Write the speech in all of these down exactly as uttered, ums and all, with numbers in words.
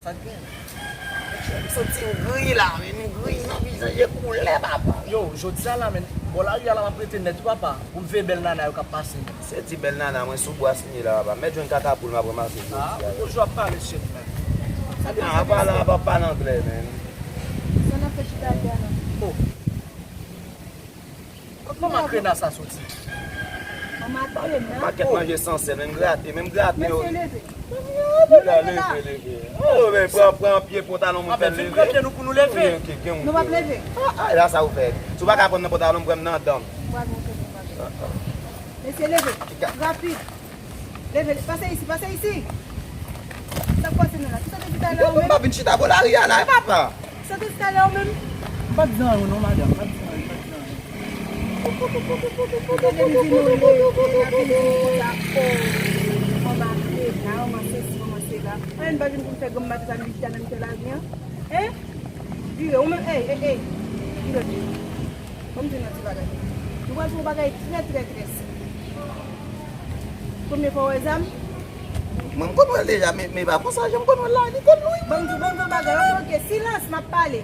Sa k gen? M santi m gri la, men m gri nan vizaj e koulè, papa. Yo, jodi a la, men, bò lari a la, m ap rete nèt, wi, papa, pou m veye bèl nana yo k ap pase. Se ti bèl nana, mwen sou bwa sinye la, papa. M mèt jwenn kaka poul m ap ranmase jodi a. Ah, ou toujou ap pale shit, men. Sa te Ah, pale, pale anglè, men. Sa n ap fè chita atè a la? Oh. Kot manman krena sa soti? Manman krena. Pakèt manje san sèl, menm grate, menm grate yo. Mesye, leve. Leve, leve, leve. Oh, men pran, pran pye pantalon mwen fè l leve. Vin pran pye nou pou nou leve. Nou p ap leve. Ah, ah, la sa ou fè. Si w pa ka pran nan pantalon, pran nan dan m. Mesye, leve. Rapid. Leve, pase isi, pase isi. Sa k pase nou la? Kisa te di talè a ou menm? M pa vin chita bò lari a la, e papa. Sa te di talè a ou menm? M pa t di anyen non, madanm, m pa t di anyen, m pa t di anyen. Gade m di nou leve, n ap vin di nou konsa, oh, manman krena, manman sesi, manman sela. Anyen pa vin pou m fè granm maten sa m vin chita nan mitan lari an. Hein? Vire, ou menm, ey, ey, ey. Vire, vire. Ban m di nou yon ti bagay. Nou pral fè yon bagay trè, trè, trè senp. Premye fwa w wè zam? Mwen, m konn wè l deja, men, men pa konsa, jan m konn wè l la, li konn lwen. Ban m di, ban m di yon bagay, ok, ok, silans, m ap pale.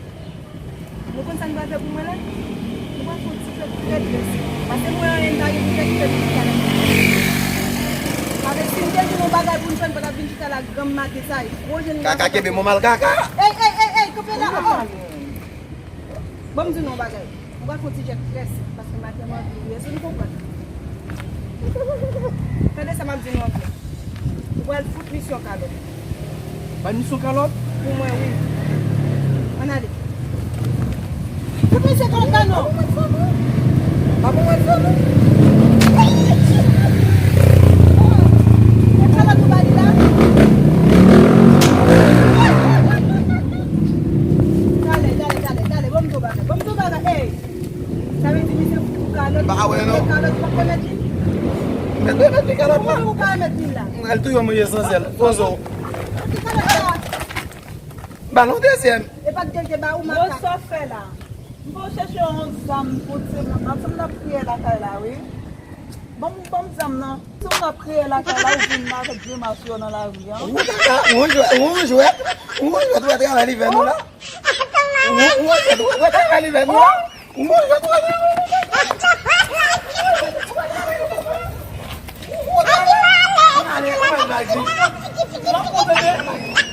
Nou konn sa nou pral fè pou mwen la? Nou pral fè yon ti jwèt trè, trè senp. Paske mwen, anyen m pa gen pou fè, ki fè m chita la. Paske si m te di nou yon bagay pou nou fè, nou pa t ap vin chita la granm maten sa, e gwo je n Kaka, kenbe mwen mal, Kaka. Ey, ey, ey, ey, kanpe la, oh, oh. Ban m di nou yon bagay. Nou pral fè yon ti jwèt trè senp, paske maten m anvi ri. Èske nou konprann? Tande sa m ap di nou ankò. Nou pral fout misye yon kalòt. Bay misye yon kalòt? Pou mwen, wi. Ann ale. Fout misye yon kalòt la, non. Pa pou mwen sa, non. E kalòt ou ba li la? Talè, talè, talè, talè. Ban m di w bagay. Ban m di w bagay. Ey! Sa vle di misye fout ou kalòt, Ba wè, non. Kalòt, ou p ap remèt li? Mèt remèt li kalòt la. Ou ka remèt li la. Mwen al touye mwen esansyèl. Pozo. Ki kalòt la? Ba l yon dezyèm. E pa t gen te ba ou makak. Yo sa fè la. M pa chèche yon zam pou timoun nan. Timoun ap kriye lakay la, wi. Ban m, ban m zam nan. Timoun ap kriye lakay la, ou vin la avèk grimas yo nan lari an. Ou kaka, ou jwèt, ou jwèt, ou jwèt, ou travay li fè nou la. Ou, ou, ou, ou, ou, travay li fè nou la. Ou, ou, ou, ou, travay li fè nou la. Ou, ou, travay li fè nou la.